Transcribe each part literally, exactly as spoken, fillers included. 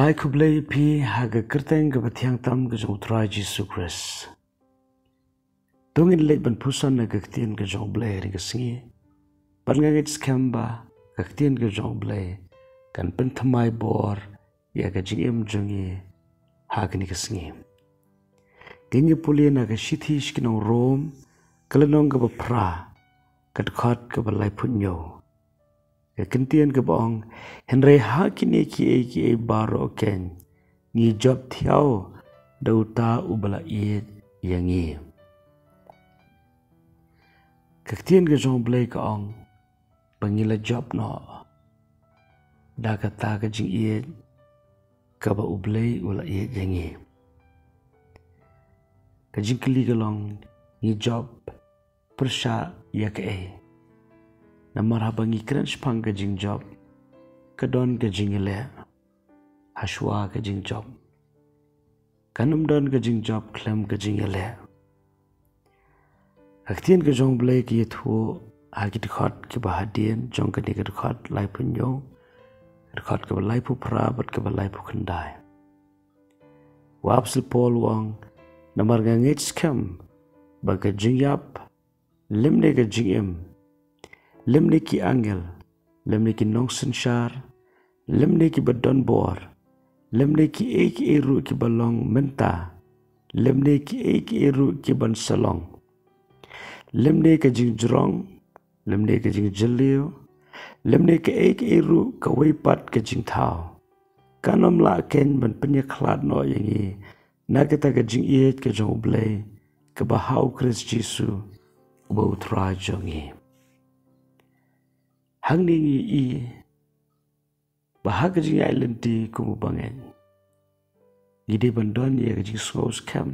Ai khublei ïa phi ha ka kyrteng kaba thiang tam ka jong U Trai Jisu Khrist. To ngin leit ban puson na ka ktien ka jong U Blei ha kane ka sngi. Bad nga ngeit skhem ba ka ktien ka jong U Blei kan pynthymmai bor ïa ka jingim jong ngi ha kane ka sngi. Ngin ïa pule na ka shithi sha ki nong Rom, ka lynnong kaba phra, ka dkhot kaba laiphew hynñiew. Ka ktien kaba ong, hynrei ha kine kiei kiei baroh keiñ, ngi jop thiaw da uta uba la ïeit ïa ngi. Ka ktien ka jong U Blei ka ong, ba ngi la jop noh da kata ka jingïeit kaba U Blei u la ïeit ïa ngi. Ka jingkylli ka long, ngi jop pyrshah ïa kaei? Namar haba ngi kren shaphang ka jingjop, ka don ka jingïaleh hashwa ka jingjop. Kan ym don ka jingjop khlem ka jingïaleh. Ka ktien ka jong U Blei ka ïathuh ha ki dkhot kiba hadien jong kane ka dkhot laiphew hynñiew, dkhot kaba laiphew phra bad kaba laiphew khyndai. U Apostol Paul u ong, namar nga ngeit skhem ba ka jingïap, lymne ka jingim, lymne ki angel, lymne ki nongsynshar, lymne kiba don bor, lymne kiei kiei ruh kiba long mynta, lymne kiei kiei ruh kiban sa long, lymne ka jingjrong, lymne ka jingjylliew, lymne kaei kaei ruh kawei pat ka jingthaw, kan ym lah keiñ ban pynïakhlad noh ïa ngi na kata ka jingïeit ka jong U Blei kaba ha U Khrist Jisu, uba U Trai jong ngi. Hangne ngi i ba ha ka jingïaid lynti kum u bangeit, ngi dei ban don ïa ka jingsngew skhem.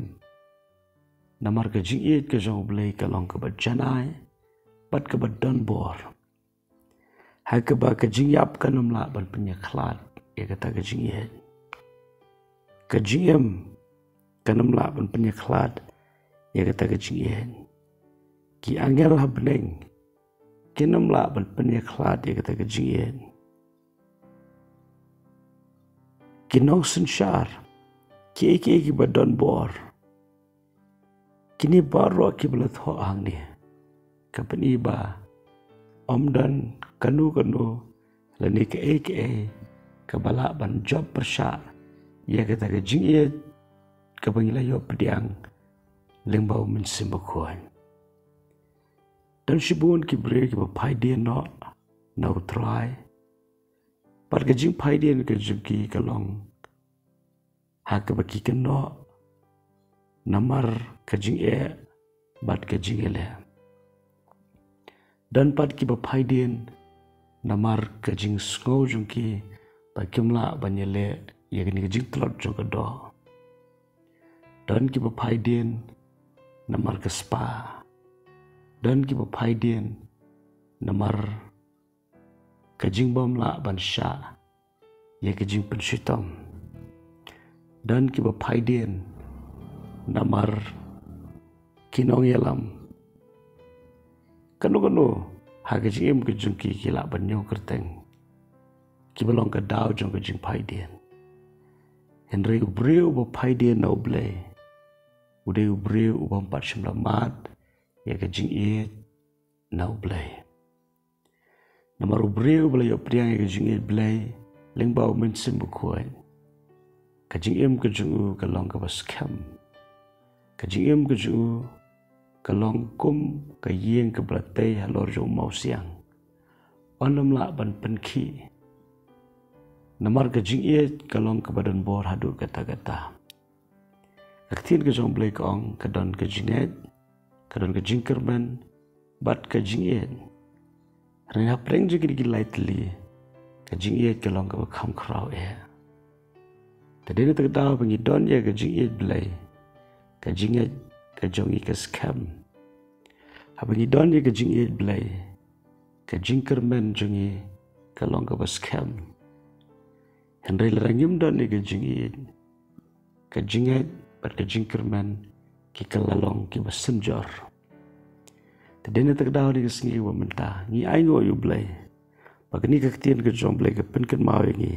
Namar ka jingïeit ka jong U Blei ka long kaba janai bad kaba don bor. Ha kaba ka jingïap kan ym lah ban pynïakhlad ïa kata ka jingïeit. Ka jingim kan ym lah ban pynïakhlad ïa kata ka jingïeit. Ki angel ha bneng kin ym lah ban pynïakhlad ïa kata ka jingïeit. Ki nongsynshar, kiei kiei kiba don bor, kine baroh kiba la thoh hangne, ka pyni ba ym don kano kano lane kaei kaei kaba lah ban jop pyrshah ïa kata ka jingïeit kaba ngi la ïoh pdiang lyngba U Mynsiem Bakhuid. Don shibun ki briew kiba phai dien noh na U Trai, bad ka jingphai dien ka jong ki ka long ha kaba ki kynnoh namar ka jingeh bad ka jingïaleh. Don pat kiba phai dien namar ka jingsngew jong ki ba kim lah ban ïaleh ïa kane ka jingtlot jong ka doh. Don kiba phai dien namar ka spah. Don kiba phai dien namar ka jingbym lah ban shah ïa ka jingpynshitom. Don kiba phai dien namar ki nongïalam. Kano kano ha ka jingim ka jong ki ki lah ban ñiew kyrteng kiba long ka daw jong ka jingphai dien. Hynrei u briew uba phai dien na U Blei u dei u briew ubym pat shym la mad ïa ka jingïeit na U Blei. Namar u briew uba la ïoh pdiang ïa ka jingïeit Blei lyngba U Mynsiem Bakhuid, ka jingim ka jong u ka long kaba skhem. Ka jingim ka jong u ka long kum ka ïing kaba la tei halor jong u mawsiang. Yn ym lah ban pynkhih. Namar ka jingïeit ka long kaba don bor haduh katta katta. Ka ktien ka jong U Blei ka ong, ka don ka jingngeit, ka don ka jingkyrmen bad ka jingïeit. Hynrei hapdeng jong kine ki lai tylli, ka jingïeit ka long kaba kham khraw eh. Te dei na kata ka daw ba ngi don ïa ka jingïeit Blei, ka jingngeit ka jong ngi ka skhem. Haba ngi don ïa ka jingïeit Blei, ka jingkyrmen jong ngi ka long kaba skhem. Hynrei lada ngim don ïa ka jingïeit, ka jingngeit bad ka jingkyrmen ki ka la long kiba synjor. Te dei na kata ka daw ha kane ka sngi ba mynta ngi ainguh ïa U Blei ba kane ka ktien ka jong U Blei ka pynkynmaw ïa ngi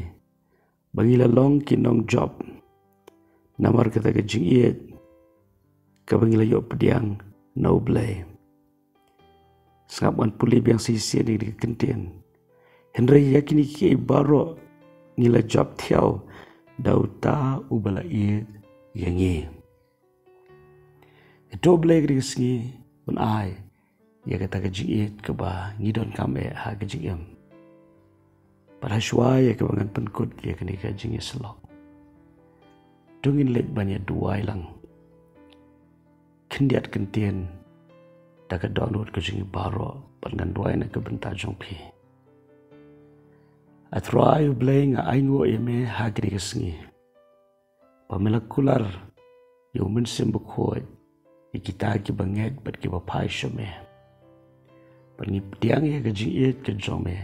ba ngi la long ki nongjop namar kata ka jingïeit kaba ngi la ïoh pdiang na U Blei. Sngap ngan pule biang shisien ïa kane ka kyntien. Hynrei ïa kine kiei baroh ngi la jop thiaw da uta uba la ïeit ïa ngi. Ïa to U Blei kane ka sngi un ai ïa kata ka jingïeit kaba ngi donkam eh ha ka jingim. Bad ha shuwa ïa kaba ngan pynkut ïa kane ka jingïasyllok, to ngin leit ban ïa duwai lang khyndiat kyntien da ka dohnud ka jong ngi baroh, bad ngan duwai na ka bynta jong phi. A Trai U Blei, nga ainguh ïa me ha kane ka sngi ba me la kular ïa U Mynsiem Bakhuid ïa kita kiba ngeit bad kiba phai sha me. Bad ngi pdiang ïa ka jingïeit ka jong me,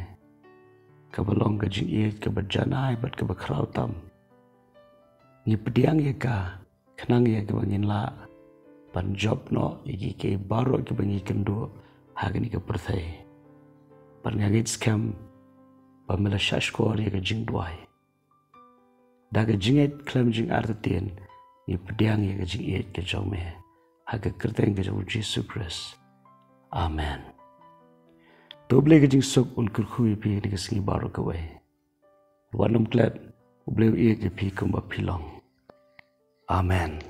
kaba long ka jingïeit kaba janai bad kaba khraw tam. Ngi pdiang ïa ka khnang ïa kaba ngin lah ban jop noh ïa kiei kiei baroh kiba ngi kynduh ha kane ka pyrthei. Bad nga ngeit skhem ba me la shahshkor ïa ka jingduwai. Da ka jingngeit khlem jingartatien ngi pdiang ïa ka jingïeit ka jong me ha ka kyrteng ka jong U Jisu Khrist. Amen. To U Blei ka jingsuk un kyrkhu ïa phi ha kane ka sngi baroh kawei. Wat nym klet, U Blei u ïeit ïa phi kumba phi long. Amen.